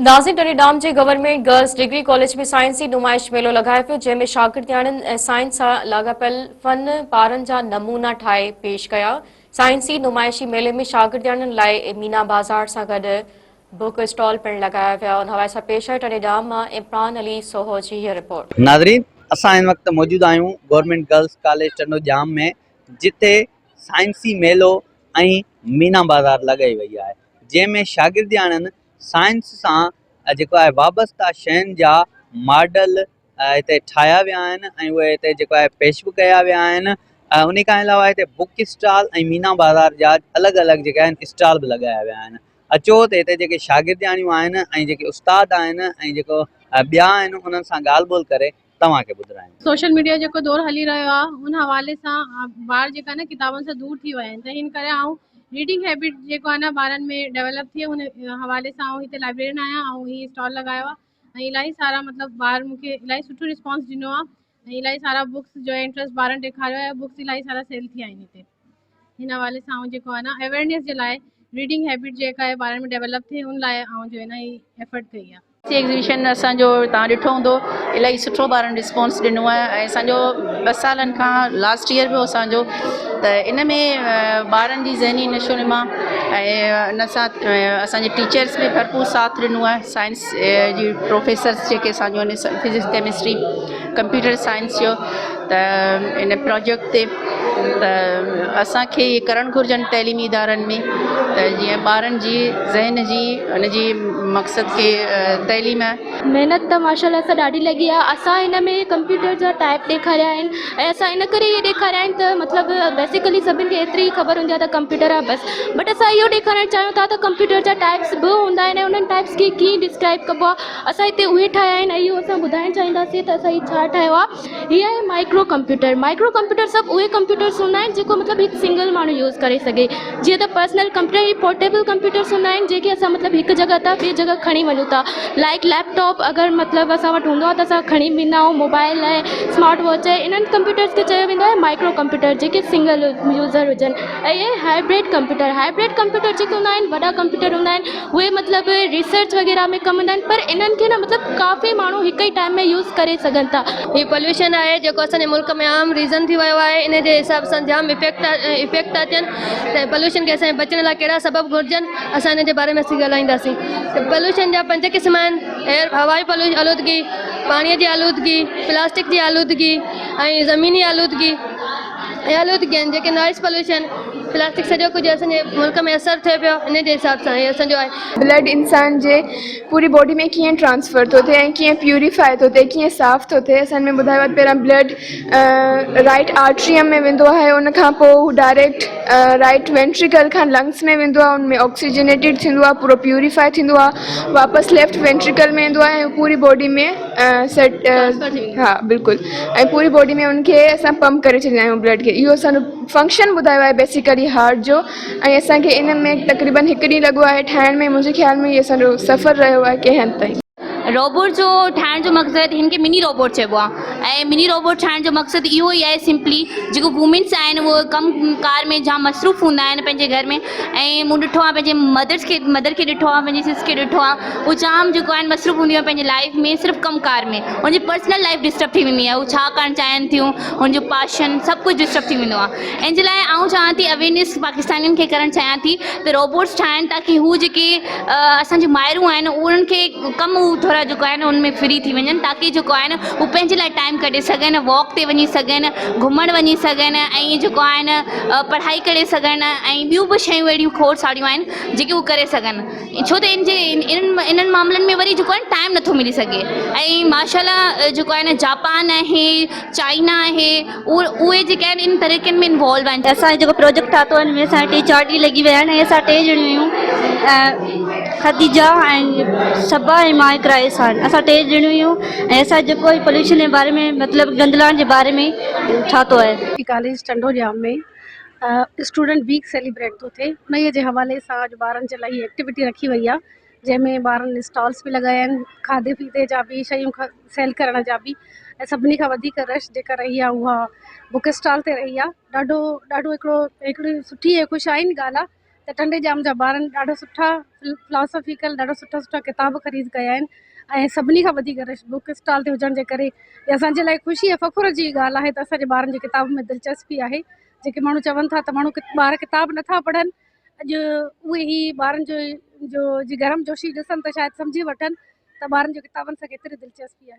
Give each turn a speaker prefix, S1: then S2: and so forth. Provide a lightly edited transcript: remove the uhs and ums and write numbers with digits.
S1: ناظرين ٽنڊي ڄام جي government girls degree college ۾ سائنسي نمائش ميلو لڳايو ويو جنهن ۾ شاگردياڻين سائنس سان لاڳاپيل فن پارن جا نمونا ٺاهي پيش ڪيا سائنسي نمائشي ميلي ۾ شاگردياڻين لاء مينا بازار سان گڏ بڪ اسٽال پڻ لڳايا ويا ان حوالي سان پيش آهي ٽنڊي ڄام مان عمران علي سوهو جي هيء رپورٽ.
S2: ناظرين اسان هن وقت موجود آهيون government girls college Tando Jam ۾ جتي سائنسي ميلو ۽ مينا بازار لڳائي وئي آهي جنهن ۾ شاگردياڻين سائنس سان جيڪو آهي وابسته شين جا ماڊل هتي ٺاهيا ويا آهن ۽ اهي هتي جيڪو آهي پيش به ڪيا ويا آهن ان کان علاوه هتي بڪ اسٽال ۽ مينا بازار جا الڳ الڳ جيڪا آهن اسٽال به لڳايا ويا آهن اچو ته هتي جيڪي شاگردياڻيون آهن ۽ جيڪي استاد آهن ۽ جيڪو ٻيا آهن انهن سان ڳالهه ٻولهه ڪري توهان کي ٻڌرايون.
S3: سوشل ميڊيا جيڪو دور هلي رهيو آهي ان حوالي سان ٻار جيڪا نه ڪتابن سان دور ٿي ويا آهن ته هن ڪري آئون ريڊنگ هيبٽ جيڪو آهي نه ٻارن ۾ ڊيولپ ٿئي ان حوالي سان آئون هتي لائبريرين آهيان آئون هي اسٽال لڳايو آهي ۽ الاهي سارا مطلب ٻار مون کي الاهي سٺو رسپانس ڏنو آهي ۽ الاهي سارا بڪس جو انٽرسٽ ٻارن ڏيکاريو آهي بڪس الاهي سارا سيل ٿيا آهن هتي هن حوالي سان آئون جيڪو آهي نه اويئرنيس جي لاء ريڊنگ هيبٽ جيڪا آهي ٻارن ۾ ڊيولپ ٿئي ان لاء آئون جو آهي نه هي ايفرٽ ڪئي آهي.
S4: سي ايگزيبيشن اسان جو توهان ڏٺو هوندو الاهي سٺو ٻارن رسپانس ڏنو آهي ۽ اسان جو ٻه سالن کان لاسٽ ايئر به اسان جو ته ان ۾ ٻارن جي ذهني نشو نما ۽ ان سان اسان جي ٽيچرس به ڀرپور ساٿ ڏنو آهي سائنس جي پروفيسرس جيڪي اسان جو آهن فزڪس ڪيمسٽري ڪمپيوٽر سائنس جو ته ان پروجيڪٽ تي ته اسان کي اهي ڪرڻ گهرجن تعليمي ادارن ۾ ته جيئن ٻارن جي ذهن جي ان جي مقصد کي تعليم.
S5: محنت ته ماشاء الله سان ڏاڍي لڳي آهي اسان هن ۾ ڪمپيوٽر جا ٽائپ ڏيکاريا آهن ۽ اسان ان ڪري اهي ڏيکاريا آهن ته مطلب بيسيڪلي سڀني کي ايتري خبر هوندي آهي ته ڪمپيوٽر آهي بس بٽ اسان اهو ڏيکارڻ چاهيون ٿا ته ڪمپيوٽر جا ٽائپس به هوندا آهن ۽ انهن ٽائپس کي ڪيئن ڊسڪرائب ڪبو آهي اسان هتي اهي ٺاهيا آهن ۽ اهو اسان ٻڌائڻ چاهينداسين ته اسان هي ڇا ٺاهيو آهي هي آهي مائڪرو ڪمپيوٽر مائڪرو ڪمپيوٽر سڀ اهي ڪمپيوٽرس هوندا آهن جيڪو مطلب هڪ سنگل ماڻهو يوز ڪري سگهي جيئن ته پرسنل ڪمپيوٽر هي پورٽيبل ڪمپيوٽرس هوندا آهن جيڪي اسان مطلب هڪ جڳهه تان ٻي جڳهه کڻي وڃون ٿا لائيڪ ليپ ٽاپ اگر مطلب اسان وٽ هوندو آهي ته اسان کڻي ويندا آهيون موبائل آهي اسمارٽ واچ آهي انهن ڪمپيوٽرس کي چيو ويندو آهي مائڪرو ڪمپيوٽر جيڪي سنگل يوزر هجن ۽ اهي هائبرڊ ڪمپيوٽر هائبرڊ ڪمپيوٽر جيڪي هوندا آهن وڏا ڪمپيوٽر هوندا آهن اهي مطلب ريسرچ وغيره ۾ ڪم ايندا آهن پر انهن کي نه مطلب ڪافي ماڻهو هڪ ئي ٽائيم ۾ يوز ڪري سگهن ٿا.
S6: هي پوليوشن آهي جيڪو اسان جي ملڪ ۾ عام ريزن ٿي ويو آهي ان جي حساب سان جام افيڪٽ افيڪٽ ٿا ٿين ته پوليوشن کي اسان کي بچڻ لاء ڪهڙا سبب گهرجن اسان ان جي باري ۾ اسين ڳالهائينداسين ته پوليوشن جا پنج قسم آهن ايئر هوائي آلودگي پاڻي جي آلودگي پلاسٽڪ جي آلودگي ۽ زميني آلودگي ۽ آلودگي آهن جيڪي نوائز پوليوشن پلاسٽڪ سڄو ڪجهه اسان جي ملڪ ۾ اثر ٿئي پيو ان جي حساب سان هي اسان جو آهي.
S7: بلڊ انسان جي پوري باڊي ۾ ڪيئن ٽرانسفر ٿو ٿئي ۽ ڪيئن پيوريفائي ٿو ٿئي ڪيئن صاف ٿو ٿئي اسان ۾ ٻڌايو آهي پهريان بلڊ رائيٽ آرٽريم ۾ ويندو آهي ان کان پوء هو ڊائريڪٽ رائيٽ وينٽريڪل کان لنگس ۾ ويندو آهي ان ۾ آڪسيجنيٽيڊ ٿيندو آهي پورو پيوريفائي ٿيندو آهي واپس ليفٽ وينٽريڪل ۾ ايندو آهي ۽ پوري باڊي ۾ سيٽ ها بلڪل ۽ پوري باڊي ۾ ان کي اسان پمپ ڪري ڇڏيندا آهيون بلڊ کي اهو اسان جو فنڪشن ٻڌايو آهي بيسيڪلي هارٽ جو ۽ اسان کي ان ۾ تقريبن هڪ ڏينهن لڳو آهي ٺاهڻ ۾ منهنجي خيال ۾ هي اسان جو سفر رهيو آهي ڪنهن حد تائين.
S8: روبوٽ جو ٺاهڻ جو مقصد هن کي مني روبوٽ چئبو آهي ۽ مني روبوٽ ٺاهڻ جو مقصد اهو ئي آهي سمپلي جيڪو وومينس آهن اهي ڪم ڪار ۾ جام مصروف هوندا آهن پنهنجي گهر ۾ ۽ مون ڏٺو آهي پنهنجي مدرس کي مدر کي ڏٺو آهي پنهنجي سس کي ڏٺو آهي هو جام جيڪو آهن مصروف هونديون آهن پنهنجي لائيف ۾ صرف ڪم ڪار ۾ هن جي پرسنل لائيف ڊسٽرب ٿي ويندي آهي هو ڇا ڪرڻ چاهين ٿيون هن جو پاشن سڀ ڪجهه ڊسٽرب ٿي ويندو آهي ان جي لاء آئون چاهيان ٿي اويئرنيس پاڪستانين کي ڪرڻ چاهيان ٿي ته روبوٽس ٺاهن تاڪي هو جيڪي اسان جون مائرون آهن انهن کي ڪم هو ٿورا جيڪو آهن ان ۾ فري ٿي وڃن تاڪي جيڪو آهن هو پنهنجي لاء ٽائيم ڪڍي سگهن واڪ تي وڃي سگهن گهمڻ وڃي سگهن ۽ جيڪو آهن پڙهائي ڪري سگهن ۽ ٻيون به شيون اهڙيون کوڙ ساريون آهن جيڪي هو ڪري سگهن ڇو ته ان جي انهن انهن معاملن ۾ وري جيڪو آهي ٽائيم نٿو ملي سگهي ۽ ماشاء الله جيڪو آهي نه جاپان آهي چائنا آهي اهي جيڪي آهن ان طريقن ۾ انوالو آهن.
S9: اسان جيڪو پروجيڪٽ ٺاتو آهي ان ۾ اسان ٽي چار ڏينهن لڳي ويا آهن ۽ اسان ٽي ڄڻيون آهيون ۽ خديجه ۽ صبا ۽ مان هڪ رائسان اسان ٽي ڄڻيون آهيون ۽ اسان جيڪو هي پوليوشن جي باري ۾ مطلب گندلاڻ جي باري ۾ ٺاتو آهي.
S10: College Tandojam ۾ student week celebrate ٿو ٿئي انهيء جي حوالي سان اڄ ٻارن جي لاء هي ايڪٽيوٽي رکي وئي آهي جنهن ۾ ٻارن اسٽالس به لڳايا آهن کاڌي پيتي جا به شيون سيل ڪرڻ جا به ۽ سڀني کان وڌيڪ رش جيڪا رهي آهي اها بڪ اسٽال تي رهي آهي ڏاڍو ڏاڍو هڪڙو هڪڙي سٺي ۽ خوش آئين ڳالهه آهي. ته ٽنڊي ڄام جا ٻارن ڏاڍا سٺا فلاسافيڪل ڏاڍا سٺا سٺا ڪتاب خريد ڪيا آهن ۽ سڀني کان وڌيڪ رش بڪ اسٽال تي هجڻ جي ڪري هي اسان جي لاء خوشي ۽ فخر جي ڳالهه آهي ته اسان جي ٻارن جي ڪتاب ۾ دلچسپي آهي. جيڪي ماڻهو چون ٿا ته ماڻهو ٻار ڪتاب نٿا پڙهن، اڄ اهي ئي ٻارن جو جو جي گرم جوشي ڏسن ته شايد سمجهي وٺن ته ٻارن جو ڪتابن سان ڪيتري دلچسپي آهي.